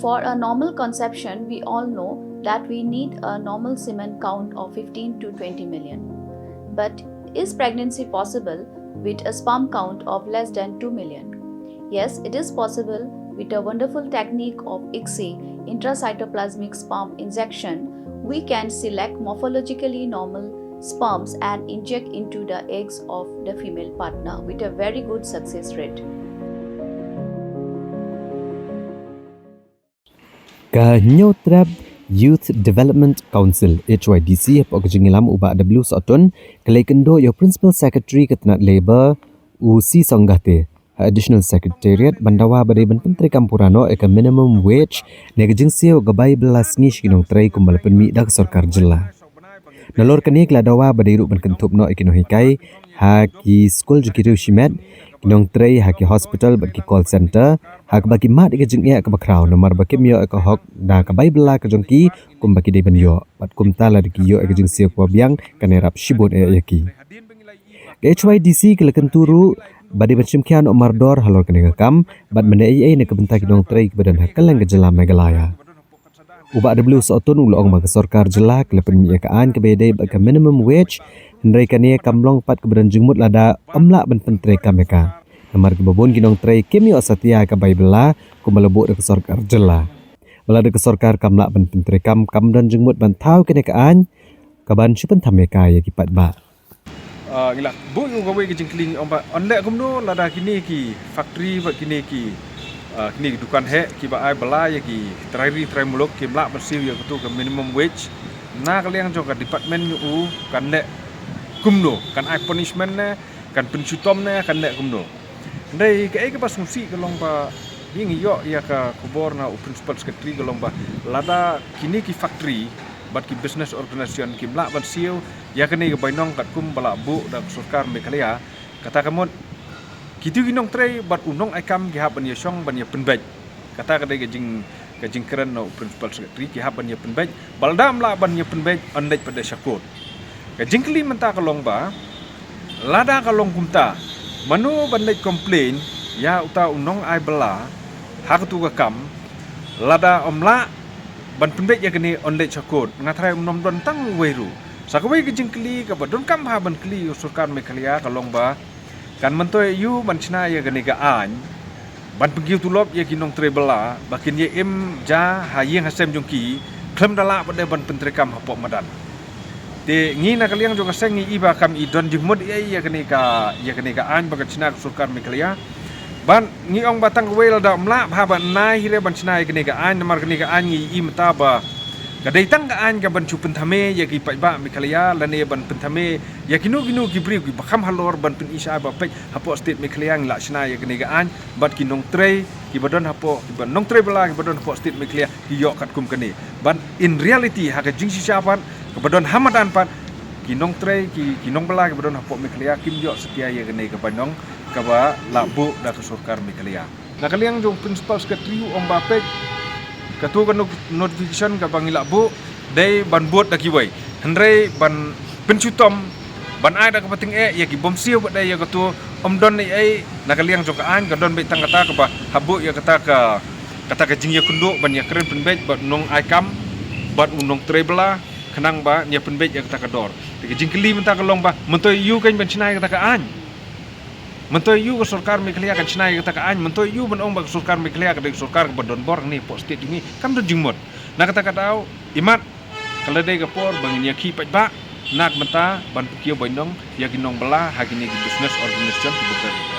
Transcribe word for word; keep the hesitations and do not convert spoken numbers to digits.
For a normal conception, we all know that we need a normal semen count of fifteen to twenty million. But is pregnancy possible with a sperm count of less than two million? Yes, it is possible. With a wonderful technique of ICSI, intracytoplasmic sperm injection, we can select morphologically normal sperms and inject into the eggs of the female partner with a very good success rate. Ka Hynñiewtrep Youth Development Council, H Y D C, hapoh ka jingïalam u Bah W Sohtun, ka la ïakynduh ïa u Principal Secretary ka tnat Labour, u C Songgahte, ha Additional Secretariat, ban dawa ba dei ban pyntreikam pura noh ïa ka minimum wage, ne ka jingsiew ka bai bylla sngi sha ki nongtrei kumba la pynmih da ka sorkar jylla. Nalor kane ka la dawa ba dei ruh ban kynthup noh ïa ki nonghikai ha ki skul jong ki riewshimet, ki nongtrei ha ki hospital bad ki call center, ha kaba ki mad ïa ka jingeh kaba khraw namar ba kim ïoh ïa ka hok da ka bai bylla ka jong ki kumba ki dei ban ïoh, bad kumta lada ki ïoh ïa ka jingsiew kaba biang kan ïarap shibun eh ïa ki. Ka H Y D C ka la kyntu ruh ba dei ban shim khia noh mardor halor kane ka kam, bad mynta ei ei na ka bynta ki nongtrei kiba don ha kylleng ka jylla Meghalaya. U Bah W Sohtun u la ong ba ka sorkar jylla ka la pynmih ïa ka aiñ kaba ïadei bad ka minimum wage, hynrei kane kam long pat kaba don jingmut lada ym lah ban pyntreikam ïa ka. Namar kiba bun ki nongtrei kim ïoh satia ïa ka bai bylla kumba la buh da ka sorkar jylla. Ba lada ka sorkar kam lah ban pyntreikam, kam don jingmut ban thaw kane ka aiñ kaban shu pynthame ïa ka ïa ki paidbah. Ah, ngi la buh ïa kawei ka jingkylli, ngi ong ba yn leh kumno lada kine ki factory bad kine ki, ah, kine ki dukan heh kiba ai bylla ïa ki trai ri trai muluk kim lah ban siew ïa katu ka minimum wage. Na ka liang jong ka department jong u kan leh kumno, kan ai punishment ne, kan pynshitom ne, kan leh kumno. Hynrei kaei kaba sngewsih ka long ba ngi ïoh ïa ka khubor na u Principal Secretary ka long ba lada kine ki factory bad ki business organisation kim lah ban siew ïa kane ka bainong katkum ba la buh da ka sorkar Meghalaya, kata ka mut kito ki nongtrei bad u nongaikam ki hap ban ïashong ban ïapynbeit. Kata ka dei ka jing, ka jingkren na u Principal Secretary, ki hap ban ïapynbeit. Ba lada ym lah ban ïapynbeit, yn leit pat de sha court. Ka jingkylli mynta ka long ba lada ka long kumta, mano ban leit complain ïa uta u nongai bylla ha katu ka kam? Lada ym lah ban pynbeit ïa kane, yn leit sha court. Nga tharai ym don tang uwei ruh. Sa kawei ka jingkylli kaba donkam bha ban kylli ïa u sorkar Meghalaya ka long ba kan myntoi ïa u ban shna ïa kane ka aiñ ban pynkiew tulop ïa ki nongtrei bylla ba kin ïa im ja ha ïing ha sem jong ki khlem da lah pat de ban pyntreikam hapoh madan. Te ngi na ka liang jong ka seng ngi i ba kam i don jingmut ïa, ïa kane ka, ïa kane ka aiñ ba kan shna ka sorkar Meghalaya. Bad ngi ong ba tang kawei lada ym lah bha ban nai hi re ban shna ïa kane ka aiñ, namar kane ka aiñ ngi i mynta ba ka dei tang ka aiñ ka ban shu pynthame ïa ki paidbah Meghalaya lane ban pynthame ïa kino kino ki briew kiba kham halor ban pyni shai ba peit hapoh state Meghalaya ngi la shna ïa kane ka aiñ, bad ki nongtrei kiba don hapoh, kiba nongtrei bylla kiba don hapoh state Meghalaya ki ïoh katkum kane. Bad in reality ha ka jingshisha pat kaba don ha madan pat ki nongtrei, ki, ki nongbylla kiba don hapoh Meghalaya kim ïoh satia ïa kane ka bainong kaba la buh da ka sorkar Meghalaya. Na ka liang jong Principal Secretary u ong ba peit katu ka no-, notification kaba ngi la buh dei ban bud da kiwei, hynrei ban pynshitom, ban ai da kaba tyngeh ïa ki bym siew pat de ïa katu, ym don ei ei na ka liang jong ka aiñ, ka don beit tang kata kaba hap buh ïa kata ka, kata ka jingïakynduh ban ïakren pynbeit bad u nongaikam bad u nongtrei bylla khnang ban ïapynbeit ïa kata ka dor. Te ka jingkylli mynta ka long ba myntoi ïa u kan ban shna ïa kata ka aiñ? Myntoi ïa u ka sorkar Meghalaya kan shna ïa kata ka aiñ? Myntoi ïa u ban ong ba ka sorkar Meghalaya ka dei ka sorkar kaba don bor hangne hapoh state jong ngi? Kam don jingmut. Na kata ka daw, imat ka la dei ka por ba ngin ïakhih paidbah na ka bynta ban pynkiew bainong ïa ki nongbylla ha kine ki business organisation kiba don.